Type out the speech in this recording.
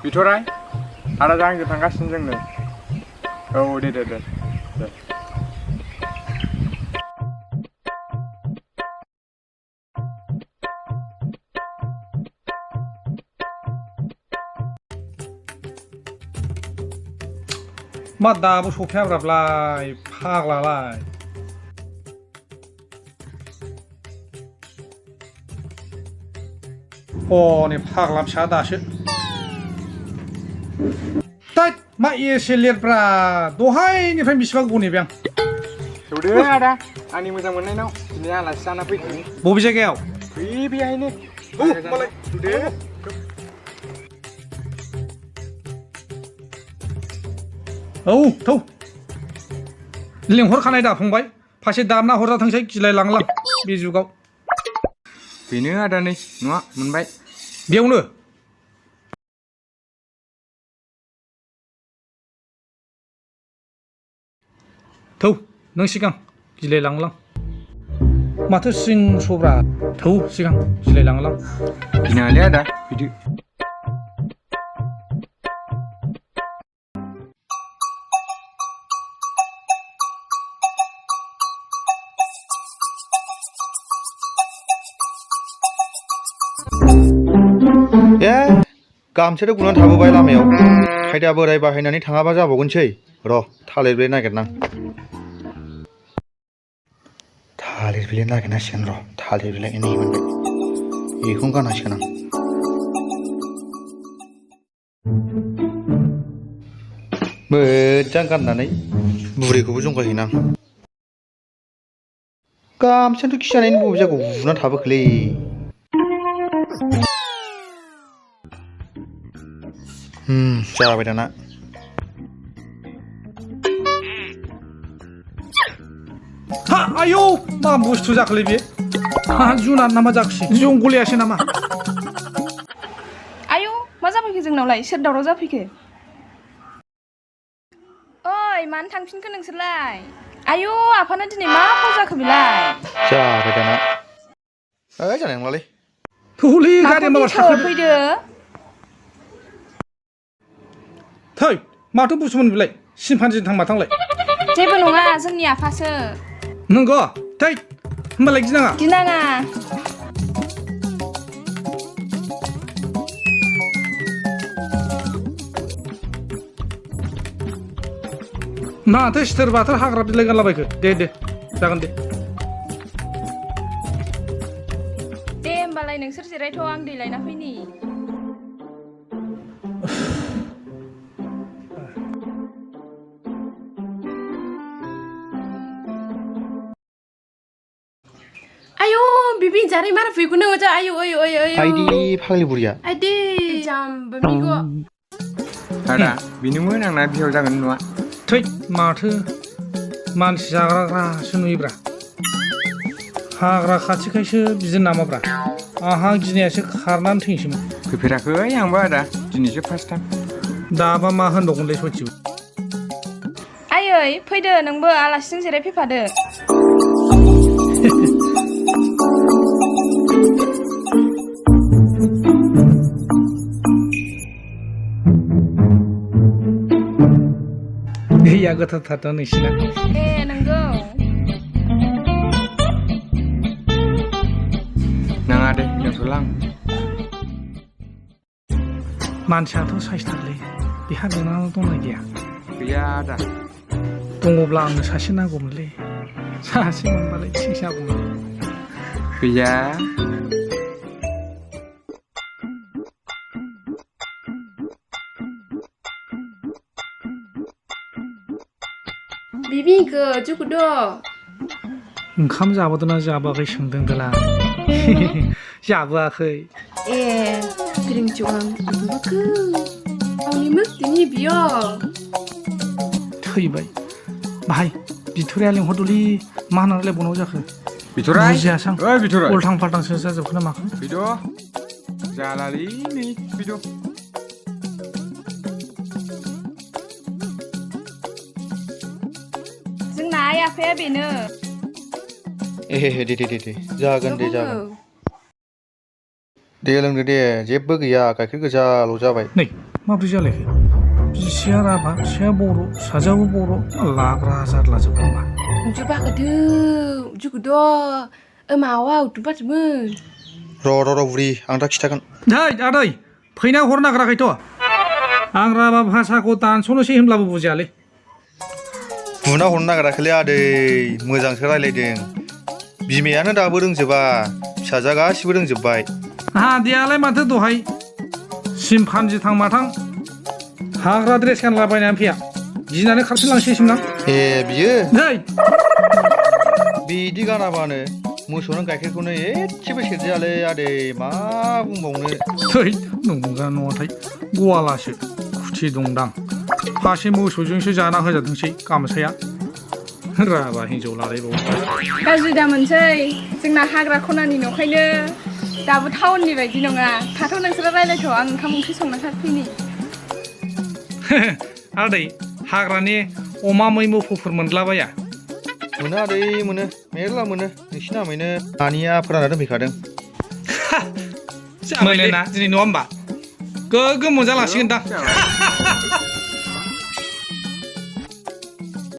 बिथराय आदा आंजों थांगासिनो जोंनो औ दे मा दाबो सफैयाब्रालाय फाग्लालाय हनै फाग्ला फिसा दासो दैद मा एसे लेटब्रा दहायनिफ्राय बेसेबां गोबाव नेबाय आं थौदो आदा आंनि मोजां मोननायनाव दिनै आलासि जाना फैखानि बबे जायगायाव बेहायनो होमबालाय थौदो औ थौ लिंहरखानाय दा फंबाय फारसे दामना हरजाथोंसै गिलायलांलां बे जुगाव बेनो आदा नै नङा मोनबाय बेयावनो थौ नों सिगां गिलायलांलां माथो सिं सब्रा थौ सिगां गिलायलांलां गिनाङालै आदा बिदि गामसायाथ' गुनानै थाबोबाय लामायाव खायदा बोराय बाहायनानै थाङाबा जाबावगोनसै र' थालिर बिलाइ नागिरनां थालिर बिलाइ नागिरनांसिगोन र' थालिर बिलाइ नै मोनबाय बेखौनो गाननांसिगोन आं मोजां गाननानै बुरैखौबो जंखायहैनां गामसायाथ' खिजानायनि बबे जायगायाव गुनानै थाबोखोलै जाबाय दाना हा आयौ मा बुस्थु जाखोलै बे हा जुनार नामा जाखोसै जंगलियासो नामा आयौ मा जाफैखो जोंनावलाय सोर दावराव जाफैखो ओइ मानो थांफिनखो नोंसोरलाय आयौ आफाना दिनै मा फाव जाखो बेलाय जाबाय दाना जानाय नंलालै थौलै गारिया माबा थाखो फैदो थै माथो बुस्थुमोन बेलाय सिमपान्जिजों थांबा थांलाय जेबो नङा जोंनि आफासो नंगौ थै होमबालाय गिनाङा गिनाङा माथो सिथोर बाथोर हाग्रा बिलाइ गानलाबायखो दे जागोन दे होमबालाय नोंसोर जिरायथ' आं दै लायना फैनि आयौ बिबि जारै मारा फैगौनो अजा आयौ आइदि फाग्लि बुरिया आइदि जाम्बा बिगो आदा बेनोमोन आंना बिहाव जागोन नङा थै माथो मानसि जाग्रासो नुयोब्रा हाग्रा खाथिखायसो बिदिनो नामाब्रा आहा गिनायासो खारनानै थैनोसैमोन फैफेराखै आंबो आदा दिनैसो फार्स्ट टाइम दाबा मा होनबावगोनलै सयथिबो आयै फैदो नोंबो आलासिजों जिरायफैफादो दैया गोथारथारथ' नोंसिना नंगौ नाङा दे दोनथ'लां मानसियाथ' साइसथारलै बेहा बिनानाव दंना गैया गैया आदा दङब्ला आंनो सासे नांगौमोनलै सासे मोनबालाय थिग जागौमोन गैया बिबिखौ जुकुद' ओंखाम जाबोदोंना जाबोआखै सोंदोंदोलाय जाबोआखै पिरिंचुआं आबुखौ आंनि दिनै बियो थैबाय बाहाय बिथराया लिंहरदोंलै मा होननानै रायलायबावनांगौ जाखो बिथराय बुजियासां ओइ बिथराय उल्थां फाल्थांसो जाजोबखो ना माखो फैद' जालालै नै फैद' जोंना आइ आफाया बेनो दे जागोन दे जागोन दे लोंदो दे जेबो गैया गाइखेर गोजाल' जाबाय नै माब्रै जालायखो बिसिया राभा फिसाया बर' फिसाजोआबो बर' लाग्रा जारलाजोब मा Uju ba ka de, uju ku do. Mawa utu ba temen. र' बुरि आं दा खिथागोन नै आदै फैना हरनो नागिराखैथ' आं राभा भाषाखौ दानस'नोसै होनब्लाबो बुजियालै बुना हरनो नागिराखैलै आदै मोजांसो रायलायदों बिमायानो दाबो रोंजोबा फिसाजोआ गासिबो रोंजोब्बाय आदैयालाय माथो दहाय सिमफान्जि थां माथां हाग्रा ड्रेस गानलाबायनानै फैया गिनानै खारफिनलांसैसोमोन आं ए बियो नै बिदि गानाबानो मोसौनो गाइखेरखौनो एसेबो सेरजायालै आदै मा बुंबावनो थै नंगा नङाथाय गवालासो खुथि दंदां फासे मोसौजोंसो जाना होजादोंसै गामसाया राभा हिन्जाव लालायबावो Gaji da monsai. जोंना हाग्रा खनानि न'खायनो दाबो टाउननि बायदि नङा थाथ' नोंसोरो रायलायथ' आं ओंखाम ओंख्रि संना थाफैनि आदै हाग्रानि अमा मै मोफौफोर मोनलाबाया मोनो आदै मोनो मेरला मोनो नोंसिनि नामैनो नानिया फोरानना दोनफैखादों मोनोना दिनै नङा होमबा गोगोम मोनजालांसिगोनदां